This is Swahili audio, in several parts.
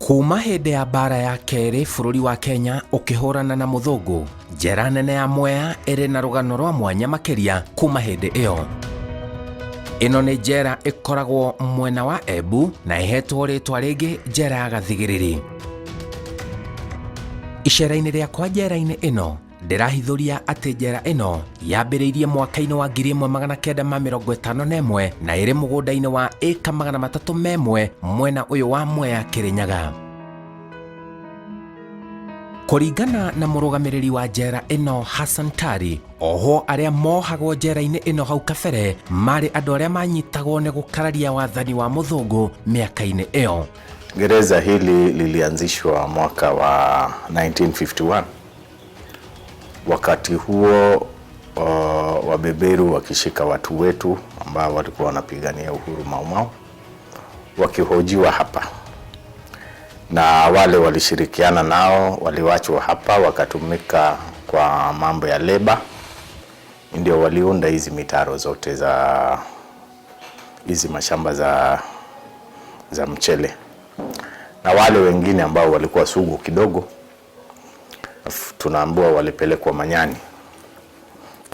Kuma hĩndĩ ya mbara ya kerĩ bũrũri wa Kenya ũkĩhũrana na mũthũngũ, njera nene ya Mwea ĩrĩ na rũgano rwa mwanya makĩria kuma hĩndĩ ĩyo. Ĩno nĩ njera ĩkoragwo mwena wa Embu na ĩhetwo rĩtwa rĩngĩ njera ya Gathigĩrĩri. Icera-inĩ rĩakwa njera-inĩ ĩno ndĩrahithũria atĩ njera ĩno yambĩrĩirie mwaka-inĩ wa 1951 na ĩrĩ mũgũnda-inĩ wa ĩka 301 mwena ũyũ wa Mwea Kĩrĩnyaga. Kũringana na mũrũgamĩrĩri wa njera ĩno Hassan Tari, ohwo arĩa mohagwo njera-inĩ ĩno hau kabere marĩ andũ arĩa manyitagwo nĩ gũkararia wathani wa mũthũngũ mĩaka-inĩ ĩyo. Gereza hili lilianzishwa mwaka wa 1951. Wakati huo wabeberu wakishika watu wetu ambao walikuwa wanapigania uhuru Mau Mau, wakihojiwa hapa, na wale walishirikiana nao waliwachwa hapa wakatumika kwa mambo ya leba, ndio waliunda hizi mitaro zote za hizi mashamba za mchele. Na wale wengine ambao walikuwa sugu kidogo, tunaambiwa walipelekwa Manyani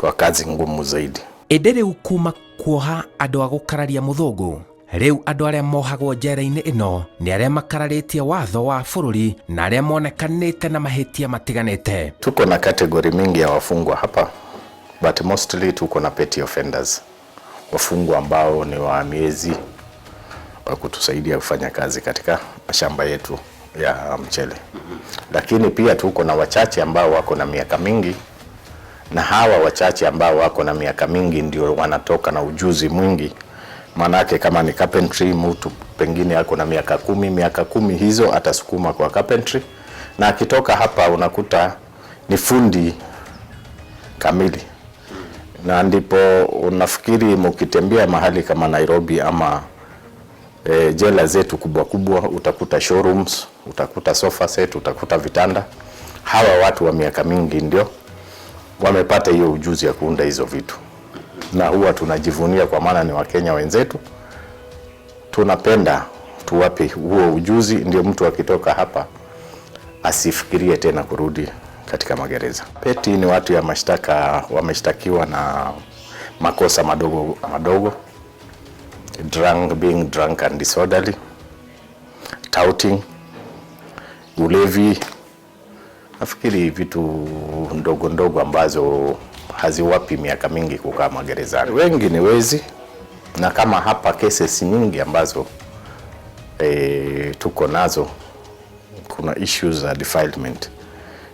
kwa kazi ngumu zaidi. Ĩndĩ rĩu kuma kuoha andũ a gũkararia mũthũngũ, rĩu andũ arĩa mohagwo njera-inĩ ĩno nĩ arĩa makararĩtie watho wa bũrũri na arĩa monekanĩte na mahĩtia matiganĩte. Tuko na category mingi ya wafungwa hapa, but mostly tuko na petty offenders, wafungwa ambao ni wa miezi wa kutusaidia kufanya kazi katika mashamba yetu ya mchele. Lakini pia tuko na wachache ambao wako na miaka mingi, na hawa wachache ambao wako na miaka mingi ndio wanatoka na ujuzi mwingi. Manake kama ni carpentry, mtu pengine ako na miaka 10, miaka 10 hizo atasukuma kwa carpentry, na akitoka hapa unakuta ni fundi kamili. Na ndipo unafikiri mkitembea mahali kama Nairobi ama jela zetu kubwa kubwa, utakuta showrooms, utakuta sofa set, utakuta vitanda. Hawa watu wa miaka mingi ndio wamepata hiyo ujuzi ya kuunda hizo vitu, na huwa tunajivunia kwa maana ni Wakenya wenzetu. Tunapenda tuwape huo ujuzi, ndio mtu akitoka hapa asifikirie tena kurudi katika magereza. Petty ni watu ya mashtaka, wameshtakiwa na makosa madogo madogo, drunk, being drunk and disorderly, touting, ulevi, nafikiri vitu ndogo ndogo ambazo haziwapi miaka mingi kukaa magerezani. Wengi ni wezi, na kama hapa cases nyingi ambazo tuko nazo, kuna issues za defilement.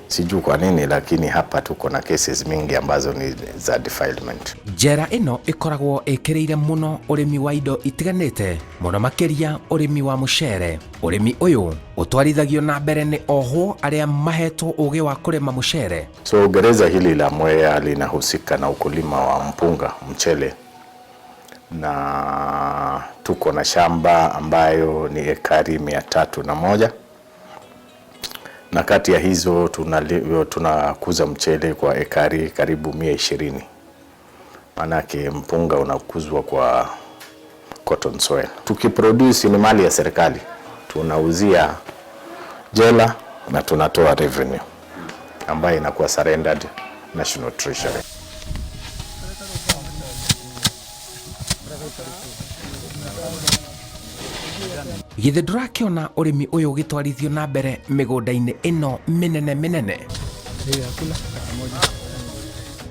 Sijui kwa nini, lakini hapa tuko na cases mingi ambazo ni za defilement. Njera ĩno ĩkoragwo ĩkĩrĩire mũno ũrĩmi wa indo itiganĩte, mũno makĩria ũrĩmi wa mũcere. Ũrĩmi ũyũ ũtwarithagio na mbere nĩ ohwo arĩa mahetwo ũgĩ wa kũrĩma mũcere. So gereza hili la Mwea linahusika na ukulima wa mpunga, mchele, na tuko na shamba ambayo ni ekari 301, na kati ya hizo tunakuza mchele kwa ekari karibu 120. Manake mpunga unakuzwa kwa cotton soil. Tukiproduce ni mali ya serikali, tunauzia jela na tunatoa revenue ambayo inakuwa surrendered National Treasury. Githĩ ndũrakĩona ũrĩmi ũyũ ũgĩtwarithio na mbere mĩgũnda-inĩ ĩno mĩnene mĩnene?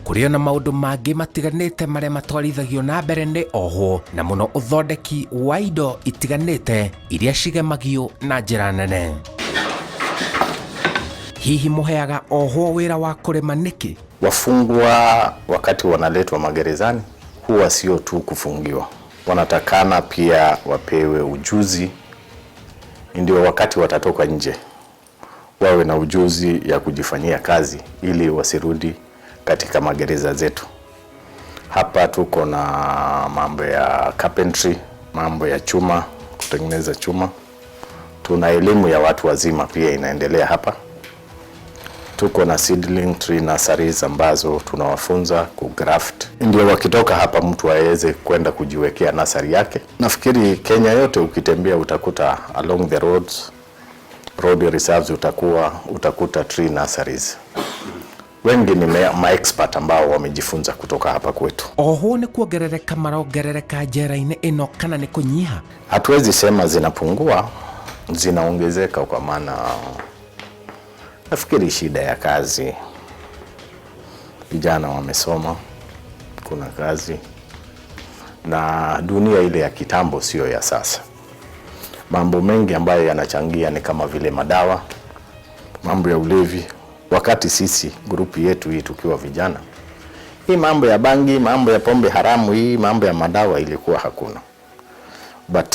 Kũrĩ ona maũndũ mangĩ matiganĩte marĩa matwarithagio na mbere nĩ ohwo, na mũno ũthondeki wa indo itiganĩte iria cigemagio na njĩra nene. Hihi mũheaga ohwo wĩra wa kũrĩma nĩkĩ? Wafungwa wakati wanaletwa magerezani huwa sio tu kufungiwa, wanatakana pia wapewe ujuzi, ndio wakati watatoka nje wawe na ujuzi ya kujifanyia kazi ili wasirudi katika magereza zetu. Hapa tuko na mambo ya carpentry, mambo ya chuma, kutengeneza chuma. Tuna elimu ya watu wazima pia inaendelea hapa. Tuko na seedling tree nurseries ambazo tunawafunza kugraft, ndio wakitoka hapa mtu aweze kwenda kujiwekea nursery yake. Nafikiri Kenya yote ukitembea utakuta along the roads Road reserves utakuta tree nurseries. Wengi ni ma-expert ambao wamejifunza kutoka hapa kwetu. Ohwo nĩ kuongerereka marongerereka njera-inĩ ĩno kana nĩ kũnyiha? Hatuwezi sema zinapungua, zinaongezeka, kwa maana nafikiri shida ya kazi, vijana wamesoma, kuna kazi, na dunia ile ya kitambo sio ya sasa. Mambo mengi ambayo yanachangia ni kama vile madawa, mambo ya ulevi. Wakati sisi group yetu hii tukiwa vijana, hii mambo ya bangi, mambo ya pombe haramu, hii mambo ya madawa ilikuwa hakuna, but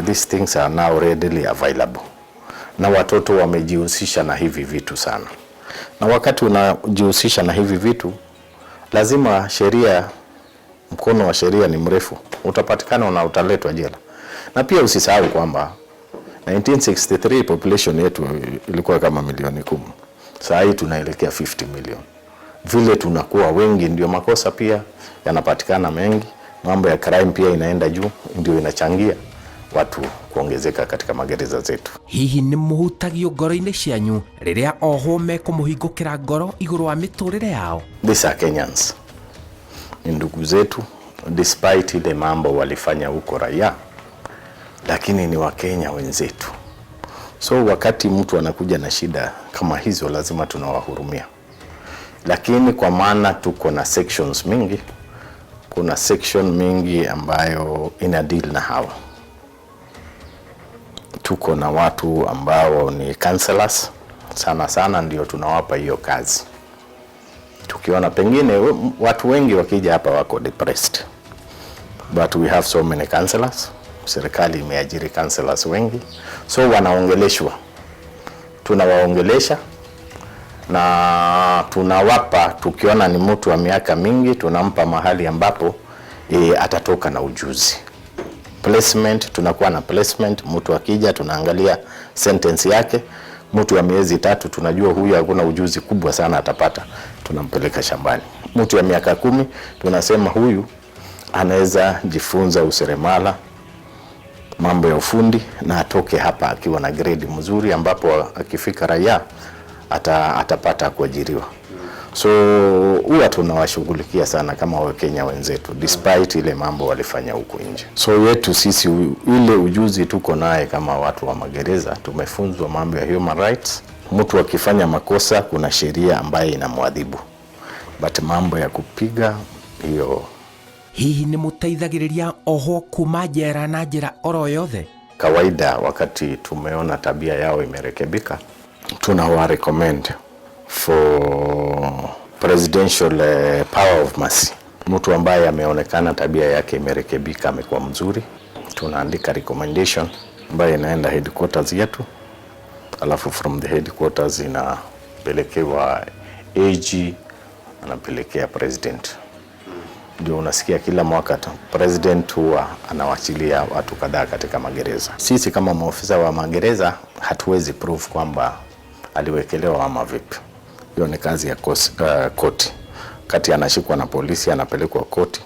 these things are now readily available, na watoto wamejihusisha na hivi vitu sana, na wakati unajihusisha na hivi vitu, lazima sheria, mkono wa sheria ni mrefu, utapatikana na utaletwa jela. Na pia usisahau kwamba 1963 population yetu ilikuwa kama milioni 10, saa hii tunaelekea 50 million. Vile tunakuwa wengi, ndio makosa pia yanapatikana mengi, mambo ya crime pia inaenda juu, ndio inachangia watu kuongezeka katika magereza zetu. Hihi nĩ mũhutagio ngoro-inĩ cianyu rĩrĩa ohwo mekũmũhingũkĩra ngoro igũrũ wa mĩtũrĩre yao? These are Kenyans, ni ndugu zetu, despite ile mambo walifanya huko raia, lakini ni Wakenya wenzetu. So wakati mtu anakuja na shida kama hizo, lazima tunawahurumia, lakini kwa maana tuko na sections mingi, kuna section mingi ambayo ina deal na hawa. Tuko na watu ambao ni counselors sana sana, ndio tunawapa hiyo kazi tukiona pengine watu wengi wakija hapa wako depressed, but we have so many counselors. Serikali imeajiri counselors wengi, so wanaongeleshwa, tunawaongelesha na tunawapa, tukiona ni mtu wa miaka mingi tunampa mahali ambapo atatoka na ujuzi. Placement, tunakuwa na placement. Mtu akija tunaangalia sentence yake. Mtu wa miezi 3 tunajua huyu hakuna ujuzi kubwa sana atapata, tunampeleka shambani. Mtu wa miaka 10 tunasema huyu anaweza jifunza useremala, mambo ya ufundi na atoke hapa akiwa na grade mzuri, ambapo akifika raia atapata kuajiriwa. So huwa tunawashughulikia sana kama Wakenya wenzetu despite ile mambo walifanya huku nje. So yetu sisi ile ujuzi tuko naye kama watu wa magereza, tumefunzwa mambo ya human rights. Mtu akifanya makosa kuna sheria ambayo inamwadhibu, but mambo ya kupiga hiyo. Hihi nĩ mũteithagĩrĩria ohwo kuma njera na njĩra oro yothe? Kawaida wakati tumeona tabia yao imerekebika, tunawa recommend for presidential power of mercy. Mtu ambaye ameonekana tabia yake imerekebika, amekuwa mzuri, tunaandika recommendation ambayo inaenda headquarters yetu, alafu from the headquarters inapelekewa AG, anapelekea president. Ndio unasikia kila mwaka tu president huwa anawachilia watu kadhaa katika magereza. Sisi kama maofisa wa magereza hatuwezi prove kwamba aliwekelewa ama vipi. Hiyo ni kazi ya koti. Kati anashikwa na polisi anapelekwa koti,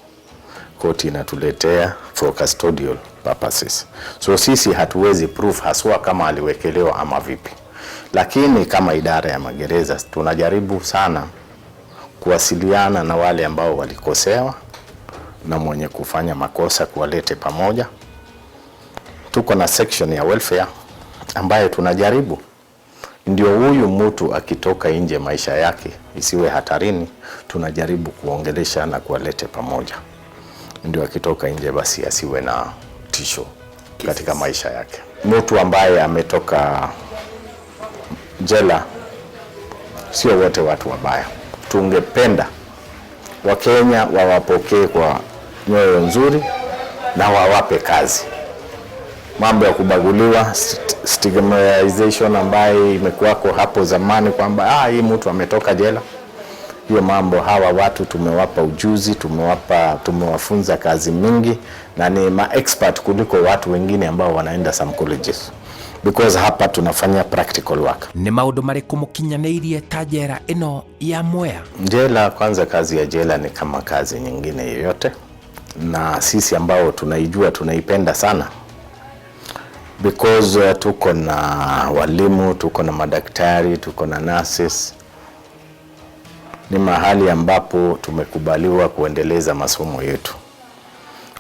koti inatuletea for custodial purposes. So sisi hatuwezi prove haswa kama aliwekelewa ama vipi, lakini kama idara ya magereza tunajaribu sana kuwasiliana na wale ambao walikosewa na mwenye kufanya makosa kuwalete pamoja. Tuko na section ya welfare ambayo tunajaribu ndio huyu mtu akitoka nje maisha yake isiwe hatarini, tunajaribu kuongelesha na kuwalete pamoja, ndio akitoka nje basi asiwe na tisho katika maisha yake. Mtu ambaye ametoka jela, sio wote watu wabaya. Tungependa Wakenya wawapokee kwa nyoyo nzuri na wawape kazi. Mambo ya kubaguliwa, stigmatization ambayo imekuwako hapo zamani kwamba hii mtu ametoka jela, hiyo mambo, hawa watu tumewapa ujuzi, tumewafunza kazi mingi na ni ma expert kuliko watu wengine ambao wanaenda some colleges, because hapa tunafanya practical work. Nĩ maũndũ marĩkũ mũkinyanĩirie ta njera ĩno ya Mwea? Jela, kwanza kazi ya jela ni kama kazi nyingine yoyote, na sisi ambao tunaijua tunaipenda sana. Because tuko na walimu, tuko na madaktari, tuko na nurses. Ni mahali ambapo tumekubaliwa kuendeleza masomo yetu.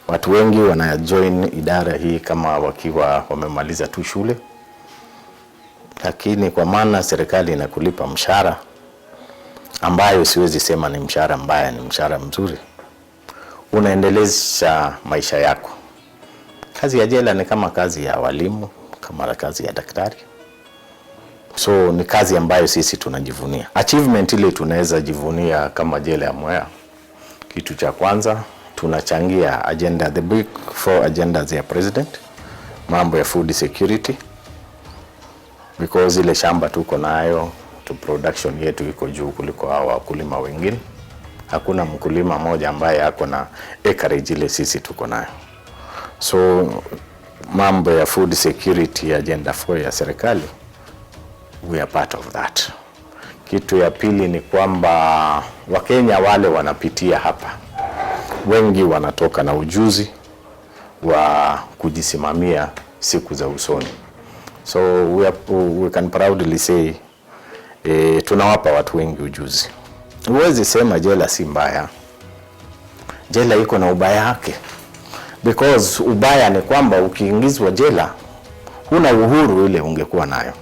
Watu wengi wana join idara hii kama wakiwa wamemaliza tu shule, lakini kwa maana serikali inakulipa mshahara ambayo siwezi sema ni mshahara mbaya, ni mshahara mzuri, unaendeleza maisha yako. Kazi ya jela ni kama kazi ya walimu, kama kazi ya daktari, so ni kazi ambayo sisi tunajivunia. Achievement ile tunaweza jivunia kama jela ya Mwea, kitu cha kwanza tunachangia agenda, the big four agendas ya president, mambo ya food security, because ile shamba tuko nayo tu, production yetu iko juu kuliko hao wakulima wengine. Hakuna mkulima mmoja ambaye ako na acreage ile sisi tuko nayo. So mambo ya food security, agenda 4 ya serikali, we are part of that. Kitu ya pili ni kwamba Wakenya wale wanapitia hapa wengi wanatoka na ujuzi wa kujisimamia siku za usoni. So we can proudly say tunawapa watu wengi ujuzi. Huwezi sema jela si mbaya, jela iko na ubaya wake, because ubaya ni kwamba ukiingizwa jela huna uhuru ile ungekuwa nayo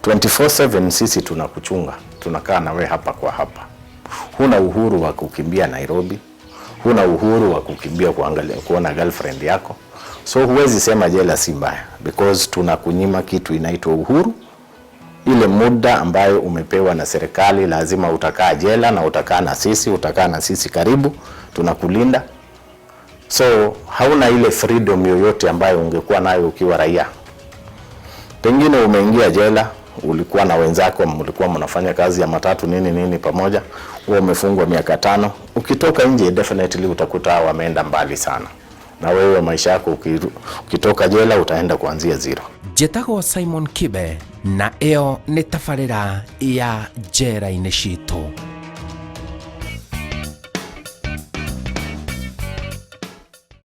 24/7. Sisi tunakuchunga, tunakaa na we hapa kwa hapa. Huna uhuru wa kukimbia Nairobi, huna uhuru wa kukimbia kuangalia, kuona girlfriend yako. So huwezi sema jela si mbaya because tunakunyima kitu inaitwa uhuru. Ile muda ambayo umepewa na serikali, lazima utakaa jela na utakaa na sisi, utakaa na sisi karibu, tunakulinda. So hauna ile freedom yoyote ambayo ungekuwa nayo ukiwa raia. Pengine umeingia jela, ulikuwa na wenzako, mlikuwa mnafanya kazi ya matatu nini nini pamoja, wewe umefungwa miaka 5. Ukitoka nje, definitely utakuta wameenda mbali sana, na wewe maisha yako ukitoka jela utaenda kuanzia zero. Njĩtagwo Simon Kibe na ĩyo nĩ tabarĩra ya Njera-inĩ Citũ.